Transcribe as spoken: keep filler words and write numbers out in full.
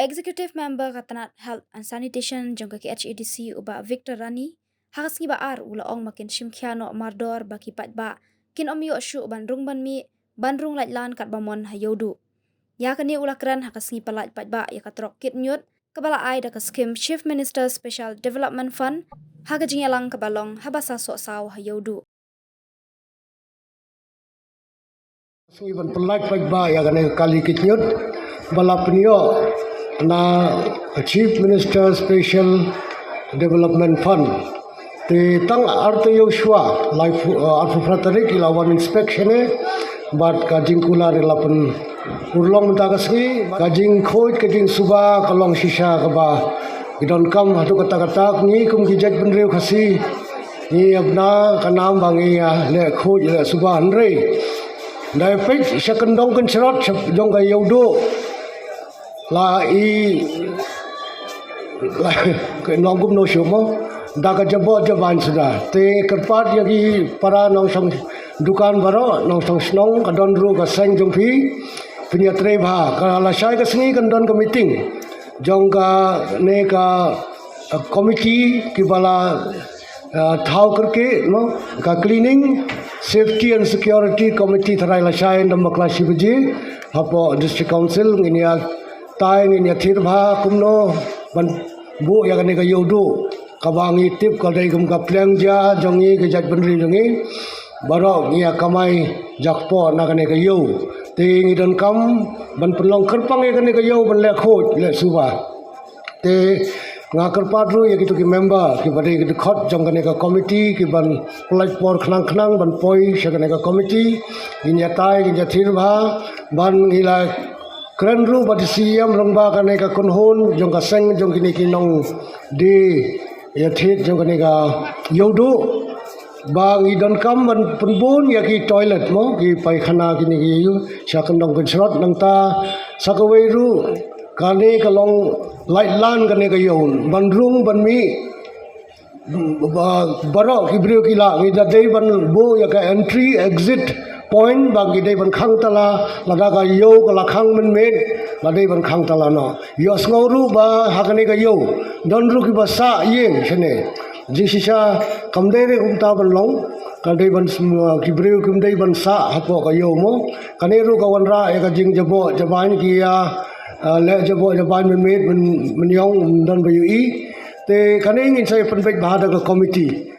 Executive Member ka tnat Health and Sanitation jong ka K H A D C u Bah Victor Rani, ha ka sngi ba ar u la ong ba kin shim khia noh mardor ba ki paidbah kin ym ïoh shuh ban rung ban mih, ban rung laitlan katba mon ha Ïewduh. Ïa kane u la kren ha ka sngi pyllait paidbah ïa ka trok kit ñiut kaba la ai da ka skim Chief Minister Special Development Fund ha ka jingïalang kaba long ha Basasohsaw ha Ïewduh. Sngi ban pyllait paidbah ïa kane ka kali kit ñiut ba la pynïoh na Chief Minister Special Development Fund. Te tang ar taïew shuwa, laiphew, eh, arphew phra tarik ki la wan inspect shane bad ka jingkular la pynurlong mynta ka sngi. Ka jingkhuid ka jingsuba ka long shisha kaba ki donkam haduh katta katta. Ngi kum ki jaitbynriew Khasi ngi ïa bna ka nam ba ngi ïa leh khuid leh suba, hynrei da peit sha kyndong kynshrot sha jong ka Ïewduh la i la ka nong kumno shuh mo, da ka jaboh jabain suda. Te kyrpad ïa ki para nongshong dukan baroh, nongshong shnong, ka don ruh ka seng jong phi, phin ïatrei bha. Ka lashai ka sngi kan don ka meeting jong kane ka, uh, committee kiba la, uh, thaw kyrkieh, no, ka Cleaning, Safety and Security Committee, tharai lashai, ynda bakla shi baje hapoh District Council ngin ïatai, ngin ïathir bha kumno ban buh ïa kane ka Ïewduh kaba ngi tip ka dei kum ka pliang jia jong ngi, ka jaitbynriew jong ngi. Baroh ngi ïa kamai jakpoh na kane ka ïew. Te ngi donkam ban pynlong kyrpang ïa kane ka ïew ban leh khuid leh suba. Te nga kyrpad ruh ïa kito ki member kiba dei ki dkhot jong kane ka committee, kiban pynlait por khnang khnang ban poi sha kane ka committee. Ngin ïatai, ngin ïathir bha ban ngi la kren ruh bad i C E M rangbah kane ka kynhun jong ka seng jong kine ki nongdie ïathied jong kane ka Ïewduh ba ngi donkam ban pynbun ïa ki toilet mo, ki paikhana kine ki ïew sha kyndong kynshrot. Nangta sa kawei ruh kane ka long laitlan kane ka ïew ban rung ban mih ba, baroh ki briew ki lah, ngi da dei ban buh ïa ka entry exit point ba ngi dei ban khang tala, lada ka ïew ka la khang mynmiet la dei ban khang tala noh. Ïohsngew ruh ba ha kane ka ïew don ruh kiba sah ïing shane. Jingshisha kam dei re kumta ban long, ka dei ban sm-, ki briew kim dei ban sah hapoh ka ïew mo. Kane ruh ka wanrah ïa ka jingjaboh jabain ki ïa, ah, leh jaboh jabain mynmiet myn-, mynïong, ym don ba ïohi. Te kane ngin sa ïa pynbeit bha da ka committee.